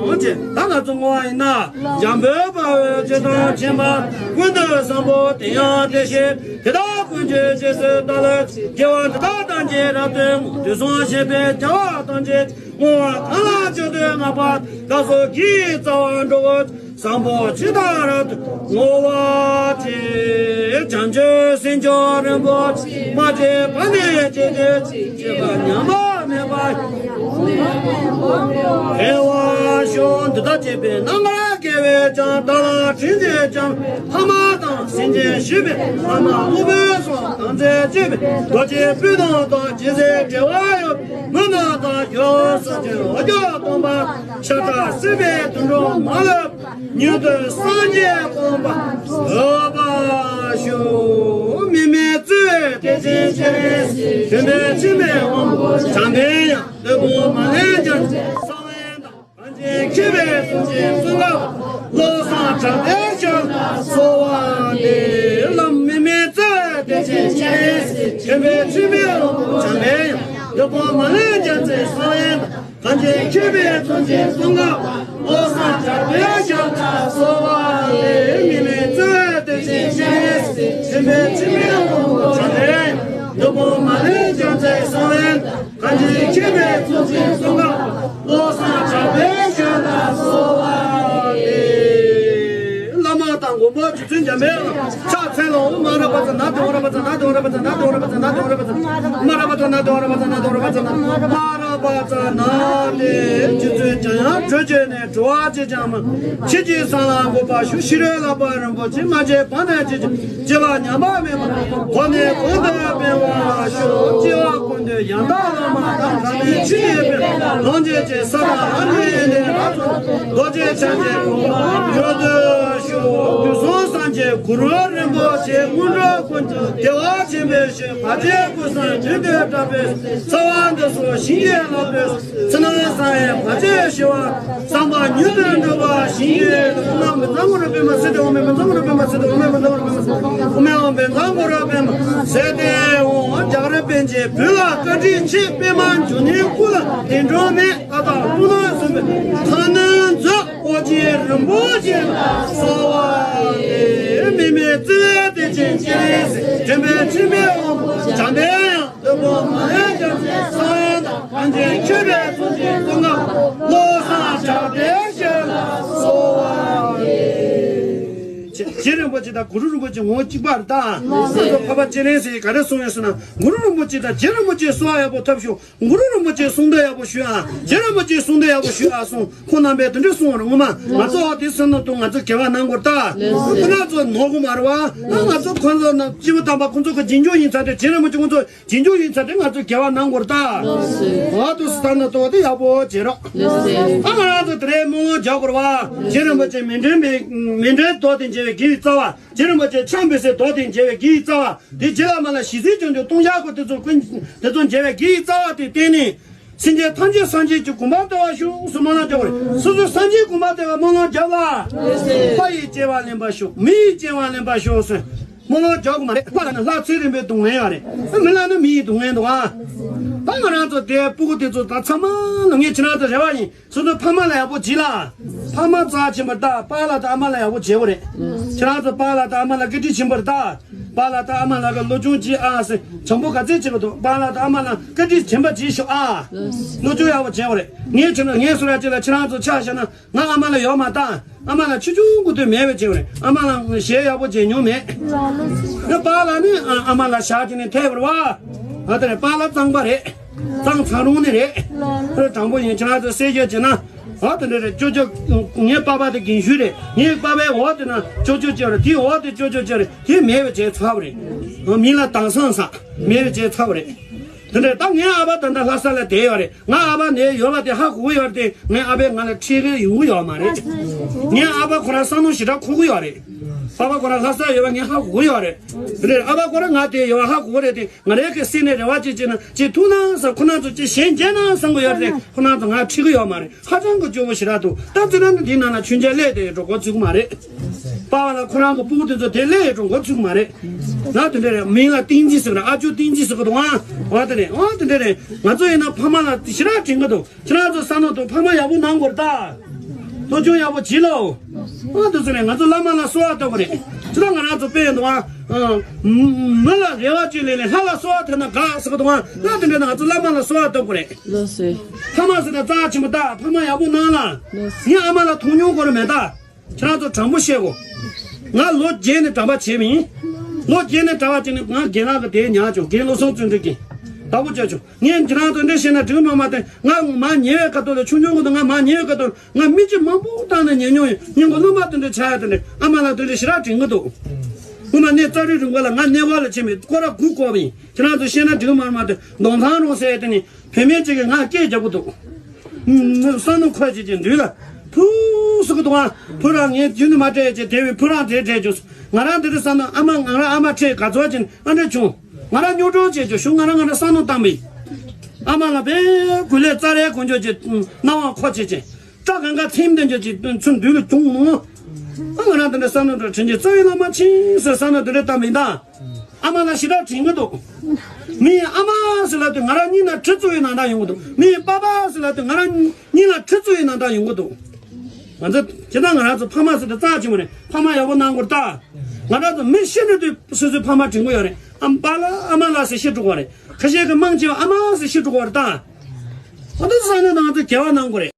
ངོ་། ཅེས་ད་ང་ཚོ་བསྔོ་བ་ཡིན་ན། འཇམ་དཔལ་དཔའ་བོས་ཇི་ལྟར་མཁྱེན་པ་ཀུན་ཏུ་བཟང་པོ་དེ་ཡང་དེ་བཞིན་དེ་དག་ཀུན་གྱི་རྗེས་སུ་བདག་སློབ་ཅིང་། དགེ་བ་འདི་དག་ཐམས་ཅད་རབ་ཏུ་བསྔོ། དུས་གསུམ་གཤེགས་པའི་རྒྱལ་བ་ཐམས་ཅད་བསྔོ་བ་གང་ལ་མཆོག་ཏུ་བསྔགས་པ་དེ་སོགས་ཀྱི་རྩ་བ་འགྲོ་བ་བཟང་པོ་ཇི་ལྟར་རབ་ཏུ་བསྔོ་བ་དེ། བྱང་ཆུབ་སེམས་མཆོག་རིན་པོ་ཆེ། མ་སྐྱེས་པ་ནས་སྐྱེས་ཏེ། སྐྱེས་པ་ཉམས་པ་མེད་པ། འཕེལ་བར་ཤོག་འདི་ལྟར་བྱས་པས་ནམ་མཁའ་དགེ་བའི་ལྗོངས། དག་ལ་ཕྲིན་ལས་ཀྱང་ཕ་མ་དང་། སེམས་ཅན་ཞི་བའི་ལྷ་མ་དབུལ་པོའི་སོགས། དམ་ཚིག་གཅེས་པའི་རྡོ་རྗེ་སྤུན་ཟླ་དང་། ཇི་སྲིད་འབྲེལ་བ་ཡོད་པའི་མི་རྣམས་དང་། ཡུལ་སོགས་ཀྱི་འོ་སྐོལ་སྟོན་པ། ཤ་ཁྲག་གསོད་པའི་དུད་འགྲོ་མ་ལུས་པ། མྱུར་དུ་སངས་རྒྱས་དགོངས་པ་འོས་པར་ཤོག་མི་མེད་གཙོ་བོ་བདེ་ཆེན་སྤྱན་རས་གཟིགས། མགོན་པོ་འཆི་མེད་དབང་པོ་བྱམས་པའི་དབྱངས། བློན་པོ་མ་ལུས་རྒྱལ་མཚན་གསང་བའི་བདག་གང་ཞིག་མཁྱེན་པས་གསུང་ཞིང་གསུང་ག་བློ་བཟང་གྲགས་པའི་ཞལ་ལ་གསོལ་བ་འདེབས། བླ་མེད་མི་མེད་གཙོ་བོ་བདེ་ཆེན་སྤྱན་རས་གཟིགས། མགོན་པོ་འཆི་མེད་དབང་པོ་བྱམས་པའི་དབྱངས། བློན་པོ་མ་ལུས་རྒྱལ་མཚན་གསང་བའི་བདག་གང་ཞིག་མཁྱེན་པས་གསུང་ཞིང་གསུང་ག་བློ་བཟང་གྲགས་པའི་ཞལ་ལ་གསོལ་བ་འདེབས། མི་མེད་གཙོ་བོ་བདེ་ཆེན་སྤྱན་རས་གཟིགས། མགོན་པོ་འཆི་མེད་དབང་པོ་བྱམས་པའི་དབྱངས། བློན་པོ་མ་ལུས་རྒྱལ་མཚན་གསང་བའི་བདག་གང་ཞིག་མཁྱེན་པས་གསུང་ཞིང་གསུང་ག་བློ་བཟང་གྲགས་པའི་ཞལ་ལ་གསོལ་བ་འདེབས། བླ་མ་དང་མགོན་པོ་རྗེ་བཙུན་འཇམ་པའི་དབྱངས་ཕྱག་འཚལ་ལོ། མ་ར་པ་ཙ་ན་དེ་བ་ར་པ་ཙ་ན་དེ་བ་ར་པ་ཙ་ན་དེ་བ་ར་པ་ཙ་ན་དེ་བ་ར་པ་ཙ། མ་ར་པ་ཙ་ན་དེ་བ་ར་པ་ཙ་ན་དེ་བ་ར་པ་ཙ་ན། མ་ར་པ་ཙ་ན་དེ། རྗེ་བཙུན་འཇམ་དབྱངས་གྲོལ་བྱེད་ནས། གྲོལ་བ་ཅིས་ཀྱང་མ། ཕྱིས་ཀྱི་སྲང་ལ་འགོད་པར་ཤོག་ཕྱི་རོལ་ལག་པ་རིན་པོ་ཆེ། མ་སྐྱེས་པ་ནས་སྐྱེས་ཀྱི། སྐྱེས་པ་ཉམས་པ་མེད་པ། གོང་ནས་གོང་དུ་འཕེལ་བར་ཤོག་སྐྱེ་བ་ཀུན་ཏུ་ཡང་དག་བླ་མ་དང་། བླ་མའི་ཆོས་ཉན་པའི་ལོངས་སྤྱོད་ཅིང་། ས་དང་ལྷ་ནི་ཡོན་ཏན་ལ་སོགས་རྡོ་རྗེ་འཆང་ཆེན་དགོངས་པ་འགྲུབ་ཏུ་ཤོག་དུས་གསུམ་སངས་རྒྱས་གུ་རུ་རིན་པོ་ཆེ། དངོས་གྲུབ་ཀུན་གྱི་བདེ་བ་ཆེན་པོའི་ཞིང་། བར་ཆད་ཀུན་སེལ་མྱུར་དུ་གྲགས་པའི་རྩ་བ་འདི་སོགས་བྱིན་གྱིས་བརླབ་པའི་ཕྱིར། ཕྱི་ནང་གསང་བའི་བར་ཆད་ཞི་བ། བསམ་པ་མྱུར་དུ་འགྲུབ་པར་བྱིན་གྱིས་བརླབ། མི་ཚང་གུ་རུ་པདྨ་སིདྡྷི་ཨོཾ་མི་ཚང་གུ་རུ་པདྨ་སིདྡྷི་ཨོཾ་མི་ཚང་གུ་རུ་པདྨ་སིདྡྷི་ཨོཾ་མི་ཚང་གུ་རུ་པདྨ་སིདྡྷི་ཨོཾ། རྒྱ་གར་པཎ་ཆེན་བོད་ལ་བཀའ་དྲིན་ཆེ། པདྨ་འབྱུང་གནས་སྐུ་ལ་བདེ་འགྲོ་མེད། ཨ་རྟག་ཀུན་ལ་སོན་པའི་ཁ་གནོན་མཛད། ཨོ་རྒྱན་རིན་པོ་ཆེ་ལ་གསོལ་བ་འདེབས། མི་མེད་གཙོ་བོ་བདེ་ཆེན་སྤྱན་རས་གཟིགས། མགྲོན་པོ་འཆི་མེད་དབང་པོ་བྱམས་པའི་དབྱངས། བློན་པོ་མ་ལུས་རྒྱལ་མཚན་གསང་བའི་བདག་གང་ཞིག་མཁྱེན་པས་གསུང་ཞིང་གསུང་ག་བློ་བཟང་གྲགས་པའི་ཞལ་ལ་གསོལ་བ་འདེབས། རྗེ་རིན་པོ་ཆེ་དང་གུ་རུ་རིན་པོ་ཆེ་ངོ་བོ་གཅིག་པ་རེད་ད། ལགས་སོ། སོ་སོ་འཕགས་པ་སྤྱན་རས་གཟིགས་ག་རེ་གསུངས་ཡོད་ཟེར་ན། གུ་རུ་རིན་པོ་ཆེ་དང་རྗེ་རིན་པོ་ཆེ་གསོལ་བ་ཡག་པོ་ཐོབ་ཤོག་གུ་རུ་རིན་པོ་ཆེ་གསུང་དོན་ཡག་པོ་ཞུ་ཨ། རྗེ་རིན་པོ་ཆེ་གསུང་དོན་ཡག་པོ་ཞུ་ཨ་གསུངས། ཁོང་རྣམ་པས་དེ་འདྲ་གསུངས་པ་རེད། ངོ་མ་ང་ཚོ་འོ་དེ་སེམས་ནང་དུ་ང་ཚོ་དགེ་བ་གནང་དགོས་ད། ཁོ་ང་ཚོ་ནོར་གོ་མ་རེད་བ། ང་ཚོ་ཁོང་ཚོ་ནང་སྐྱེས་བུ་དམ་པ་ཁོང་ཚོ་གི་རྗེས་འཇུག་ཡིན་ཚར་ཏེ། རྗེ་རིན་པོ་ཆེ་ཁོང་ཚོ་རྗེས་འཇུག་ཡིན་ཚར་ཏེ། ང་ཚོ་དགེ་བ་གནང་དགོས་ད། འོ་དུ་སི་ཐ་ན་དོ་དེ་ཡག་པོ་བྱེད་རོགས། ཨ་ང་རང་ཚོ་དེ་རེད། སྨོན་ལམ་རྒྱག་དགོས་རེད་བ། རྗེ་རིན་པོ་ཆེ་མཎྜལ་མེ་མཎྜལ་རྡོ་དེ་འཇལ་བའི་དགེ་བའི་རྩ་བ། རྗེ་རིན་པོ་ཆེ་ཕྱག་འབུལ་སའི་རྡོ་དེ་འཇལ་བའི་དགེ་བའི་རྩ་བ། དེ་རྗེ་བླ་མ་ལ་ཞི་བསིལ་སྦྱོང་བྱེད་ལྟུང་བཤགས་སྐོར་དེ་ཚོ་ཀུན་དེ་ཚོ་འཇལ་བའི་དགེ་བའི་རྩ་བ་དེ་བརྟེན་ནས། སེམས་ཅན་ཐམས་ཅད་སངས་རྒྱས་ཀྱི་གོ་འཕང་ཐོབ་པར་ཤོག་གསུངས་སྨོན་ལམ་རྒྱག་དགོས་རེད། སོ་སོ་སངས་རྒྱས་གོ་འཕང་ཐོབ་པའི་སྨོན་ལམ་རྒྱབ་ལ། ལྷ་ཡི་སྐྱེ་བ་ལེན་པར་ཤོག་མི་ཡི་སྐྱེ་བ་ལེན་པར་ཤོག་ཟེར། སྨོན་ལམ་རྒྱག་དགོས་མ་རེད། ལྷ་ལ་ནི་ལྷ་ཚེ་རིང་པོའི་སྡུག་བསྔལ་ཡོད་རེད། མི་ལ་ནི་མི་ཡི་སྡུག་བསྔལ་འདུག་ཨ། ད་ང་རང་ཚོ་དེ་སྤུ་གུ་དེ་ཚོ་ད་ཚང་མ་ལ་ངས་ཁྱེད་རང་ཚོ་རེ་བ་ཡིན། སོ་སོའི་ཕ་མ་ལ་ཡག་པོ་བྱེད་ལ། ཕ་མ་རྩ་ཆེན་པོ་རེད་ད། པཱ་ལགས་དང་ཨ་མ་ལགས་ཡག་པོ་བྱེད་དགོས་རེད། ཁྱེད་རང་ཚོ་པཱ་ལགས་དང་ཨ་མ་ལགས་བཀའ་དྲིན་ཆེན་པོ་རེད་ད། པཱ་ལགས་དང་ཨ་མ་ལགས་ཀྱིས་སློབ་སྦྱོང་བྱེད་ཨ་ཟེར། བྱམས་པོ་ག་ཚད་བྱེད་པ་འདུག་པཱ་ལགས་དང་ཨ་མ་ལགས་བཀའ་དྲིན་ཆེན་པོ་བྱེད་ཤོག་ཨ། སློབ་སྦྱོང་ཡག་པོ་བྱེད་དགོས་རེད། ངས་ཁྱེད་རང་ངས་སུ་ར་ཅིག་ལ་ཁྱེད་རང་ཚོ་ཆ་བཞག་ན་ང་ཨ་མ་ལགས་ཡོད་མ་ད། ཨ་མ་ལགས་ཆུང་ཆུང་གི་དུས་མེད་པ་བྱེད་དགོས་རེད། ཨ་མ་ལགས་ཞལ་ཡག་པོ་མཇལ་མྱོང་མེད། ང་པཱ་ལགས་ནི་ཨ་ཨ་མ་ལགས་ཞག་གཅིག་ནས་ཐད་པར་བ། ཨ་དེ་ནས་པཱ་ལགས་གཙང་པ་རེད། གཙང་ཚང་རུང་ནི་རེད། ཁོས་དྲང་པོ་ཡིན། ཁྱེད་རང་ཚོ་གསལ་བཤད་བྱས་ན། འོ་དེ་འདྲ་རེད། ཅོ་ཅོ། ངའི་པ་ཕ་དེ་རྒན་ཤོས་རེད། ངའི་པ་ཕའི་འོ་དེ་ན་ཅོ་ཅོ་ཅོ་རེད། དེའི་འོ་དེ་ཅོ་ཅོ་ཅོ་རེད། དེ་མེད་པ་བྱས་ཚར་བ་རེད། མི་ལ་དྭངས་སང་ས་མེད་པ་བྱས་ཚར་བ་རེད། དེ་འདྲ་ད་ངའི་ཨ་ཕ་ད་ལྟ་ལྷ་ས་ལ་བསྡད་ཡོད་རེད། ང་ཨ་ཕ་ནས་ཡོད་པ་དེ་ཧ་གོ་གི་ཡོད་རེད་དེ། ངའི་ཨ་ཕས་ང་ལ་ཁྲིད་གི་ཡོང་གི་ཡོད་མ་རེད། ངའི་ཨ་ཕ་ཁོ་རང་བསམ་བློ་ཞེ་དྲག་འཁོར་གི་ཡོད་རེད། པ་པ་ཁོ་རང་ལྷ་ས་ཡོད་པ་ངས་ཧ་གོ་གི་ཡོད་རེད། རེད། ཨ་ཕ་ཁོ་རང་ང་དེ་ཡོད་པ་ཧ་གོ་གི་རེད་དེ། ང་རའི་གི་སེམས་ནས་རེ་བ་ཅིག་བྱས་ན་ཅིག་ཐུག་ན་བསམ། ཁོ་རང་ཚོ་ཅིག་གཞན་མཇལ་ན་བསམ་གི་ཡོད་རེད། ཁོ་རང་ཚོ་ང་ཁྲིད་གི་ཡོད་མ་རེད། ཧ་ཅང་གི་སྐྱོ་པོ་ཞེ་དྲག་འདུག་ད་དེ་རིང་འདི་ནང་ན་མཆོད་མཇལ་སླེབས་དེ་འགྲོ་འགོ་ཚུགས་མ་རེད། པ་པ་ལ་ཁོ་རང་གི་སྤུ་གུ་དེ་ཚོ་དེ་སླེབས་འགྲོ་འགོ་ཚུགས་མ་རེད། ང་དེ་འདྲ་རེད། མིང་ལ་བསྟན་འཛིན་ཟེར་གི་རེད། ཨ་ཅོ་བསྟན་འཛིན་ཟེར་གི་འདུག་ཨ་འོ་དེ་རེད། འོ་དེ་འདྲ་རེད། ང་ཚོ་ཡིན་ན་ཕ་མ་ལ་ཞེ་དྲག་དྲན་གི་འདུག་ཁྱེད་རང་ཚོ་བསམ་བློ་ཐོངས། ཕ་མ་ཡག་པོ་གནང་དགོས་རེད་ད། སློབ་སྦྱོང་ཡག་པོ་བྱེད་ལོ། ཨ་དེ་ཚོ་ནས་ང་ཚོ་བླ་མ་ལ་གསོལ་བ་བཏབ་དགོས་རེད། ཅི་ལྟར་ང་རང་ཚོ་དཔེ་ཡིན་དུས་ཨ། མི་ལ་རེ་བ་བཅོལ་ལས་ནས་ལྷ་ལ་གསོལ་བ་ཐོབ་ན་དགའ་ཟེར་གི་འདུག་ཨ། ད་དེ་འདྲ་ན་ང་ཚོ་བླ་མ་ལ་གསོལ་བ་བཏབ་དགོས་རེད། ལགས་སོ། ཕ་མ་ཟེར་ན་རྩ་ཆེན་པོ་ད། ཕ་མ་ཡག་པོ་གནང་ལ། ལགས་སོ། ངས་ཨ་མ་ལ་མཐོང་མྱོང་དགོས་རེད་མེད་ད། ཁྱེད་རང་ཚོ་དྲང་པོ་བཤད་དགོས། ང་ལོ་བརྒྱད་ནས་གྲྭ་པ་བྱས་པ་ཡིན། ལོ་བརྒྱད་ནས་གྲྭ་པ་བྱས་ནས་ང་རྒན་ལགས་ཀྱི་དེ་ཉར་བྱུང་། རྒན་བློ་བཟང་བརྩོན་འགྲུས་ཀྱིས་བདག་པོ་རྒྱག་བྱུང་། ངས་ཁྱེད་རང་ཚོ་འདྲ་བཤད་ན་འགྲིག་མ་མ་དེ། ང་མ་ཉལ་བའི་ཁ་ཐོག་ལ་ཆུང་ཆུང་གི་དུས་ང་མ་ཉལ་བའི་ཁ་ཐོག་ང་མི་གཅིག་མང་པོ་བཏང་ནས་ཉལ་མྱོང་ཡིན། སྙིང་པོ་རློན་པ་དེ་འདྲ་ཆགས་ཡ་དེ་འདྲ་ཨ་མ་ལ་དེ་འདྲ་ཞེ་དྲག་དྲན་གི་འདུག་སྔོན་མ་གནས་རྩ་རི་རིང་པོ་ལ་ང་གནས་སྐོར་ལ་ཕྱིན་པའི་སྐོར་ར་དགུ་བསྐོར་བ་ཡིན། ཁྱེད་རང་ཚོ་ཤེས་ན་འགྲིག་མ་མ་དེ། གདོང་ཐང་རོང་ཟེར་ཡ་དེ་ནི་བུད་མེད་ཅིག་གིས་ང་སྐད་རྒྱག་གི་འདུག་བསམ་མནོ་འཁོར་བྱེད་ཀྱི་འདུག་ལ། ཕུ་སུ་གི་འདུག་ཨ། ཕུ་རང་ངས་རྒྱུན་དུ་མ་སྤྲད་ཅེས་དེ་བས་ཕུ་རང་དེ་སྤྲད་བྱུང་། ང་རང་དེ་རིང་བསམ་ན་ཨ་མ་ང་རང་ཨ་མ་ཁྲིད་ག་ཚོད་ཅིག་ཨ་འདྲ་བྱུང་། ང་རང་རྙོག་དྲ་བྱེད་ཆོག་ཤུགས། ང་རང་ང་རང་བསམ་མནོ་བཏང་བས། ཨ་མ་ལ་བས་གུ་ལས་རྩ་རའི་དཀོན་མཆོག་ཅེས་སྣང་བ་འཁོར་བྱེད་ཅེས། སྐྲ་གང་ག་ཚེམ་དེ་འཇོག་ཅེས་ཚུར་མདུན་ལ་བྱུང་ནོ། ཨ་ང་རང་དེ་འདྲ་བསམ་མནོ་འདྲ་དྲན་ཅེས་རྩ་བའི་བླ་མ་ཆེན་ཟེར་བསམ་མནོ་དེ་འདྲ་བཏང་བས་ད། ཨ་མ་ལ་ཞེ་དྲག་དྲན་གི་འདུག་མིའི་ཨ་མ་ཟེར་ལབ་དུས་ང་རང་སྙིང་ལ་གྲི་བཙུགས་པའི་ནང་ལྟར་ཡོང་གི་འདུག་མིའི་པ་པ་ཟེར་ལབ་དུས་ང་རང་སྙིང་ལ་གྲི་བཙུགས་པའི་ནང་ལྟར་ཡོང་གི་འདུག་ང་ཚོ་དེ་དག་ང་རང་ཚོ་ཕ་མ་ཟེར་དུས་རྩ་ཆེན་པོ་རེད། ཕ་མ་ཡག་པོ་གནང་དགོས་རེད་ད། ང་རང་ཚོ་མི་ཤི་འགྲོ་དུས་སོ་སོའི་ཕ་མ་དྲན་གི་ཡོད་རེད། ཨ་མ་པ་ལ་ཨ་མ་ལ་ཟེར་ཤི་འགྲོ་གི་རེད། ཁ་ཤས་ཀྱི་མང་ཆེ་བ་ཨ་མ་ཟེར་ཤི་འགྲོ་གི་རེད་ད། ཨ་དེ་ཚོ་ས་ནས་ང་ཚོ་དགེ་བ་གནང་དགོས་རེད།